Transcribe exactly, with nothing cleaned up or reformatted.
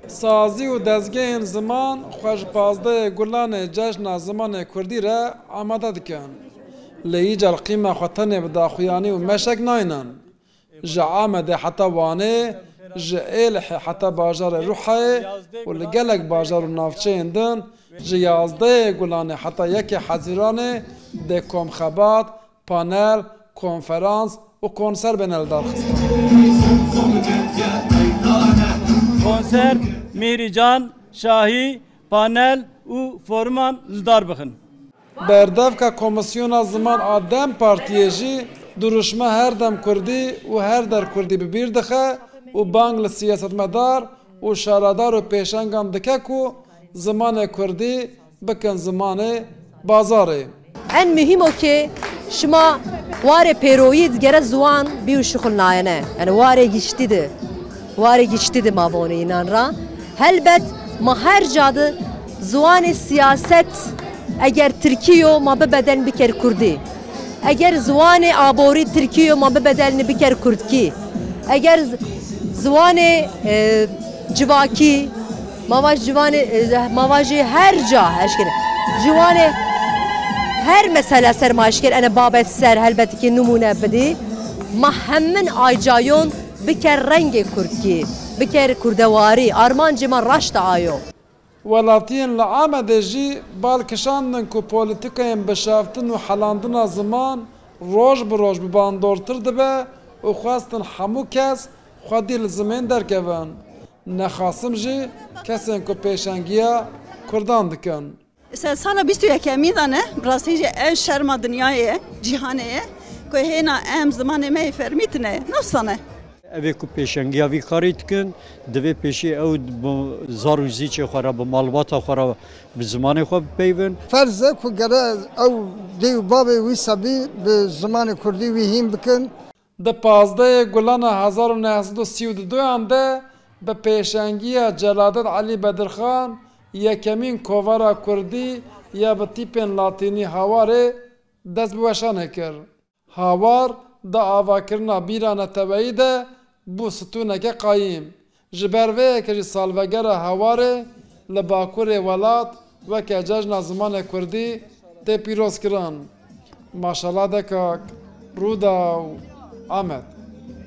Sazî û dezgehên ziman xwe ji pazdehê Gulanê Cejna Zimanê Kurdî re amade dikin. Lê îcar qîma xwe tenê bi daxuyanî û meşek naynin. Ji Amedê heta Wanê, ji Êlihê heta bajarê Ruhayê û li gelek bajar û navçeyên din, ji yazdehê Gulanê heta yekê Hezîranê dê komxebat, panel, konferans û konser bêne lidarxistin. Konser, Mîhrîcan, şahî, panel û forman li dar bixin. Berdevka Komîsyona Ziman a DEM Partiyê jî duruşma her dem kurdî û her der kurdî bi bîr dixe û bang li siyasetmedar û şaredar û pêşengan dike ku zimanê kurdî bikin zimanê bazarê. En muhîm o ki şima warê pêroyî digere ziwan bî û şixulnayene. Yani warê giştî di, warê giştî di mavonê înan ra. Helbet ma her ca di ziwanê siyaset eger tirkî yo ma bibedel biker kurdî. Eger ziwanê aborî tirkî yo ma bibedel biker kurdkî. Eger z-, ziwanê, e, civakî, ma vaj ciwanê, e, ma vajê her ca eşkere. Ciwanê her mesele ser ma eşkere, ene babet ser helbet ki nimûne bidî. Ma hemin aycayon biker rengê kurdkî, biker kurdewarî, armancê ma raşta ayo. Welatiyên li Amedê jî bal kişandin ku polîtîkayên bişaftin û helandina ziman roj bi roj bi bandortir dibe û xwestin hemû kes xwedî li zimên derkevin. Nexasim jî kesên ku pêşengiya kurdan dikin. Ser sala bîst û yekemîn de ne, bi rastî jî ev şerma dinyayê ye, cîhanê ye, ku hêna em zimanê me yê fermî tune ye. Nafsa ne. Ev ê ku pêşengiya vî karî dikin, divê pêşî ew bi zar û zîçê xwe re, bi malbata xwe re, bi zimanê xwe bipeyvin. Ferz e ku gere ew dê û bavê wî sebî bi zimanê kurdî wî hîn bikin. Di pazdehê Gulana hezar û neh sed û sî û duyan de bi pêşengiya Celadet Elî Bedirxan yekemîn kovara kurdî ya bi tîpên latînî Hawarê dest bi weşanê kir. Hawar di avakirina bîra neteweyî de bû stûneke qayîm. Ji ber vê yekê jî salvegera Hawarê li bakurê welat weke Cejna Zimanê Kurdî tê pîrozkirin. Maşala dekak, Rûdaw, Amed.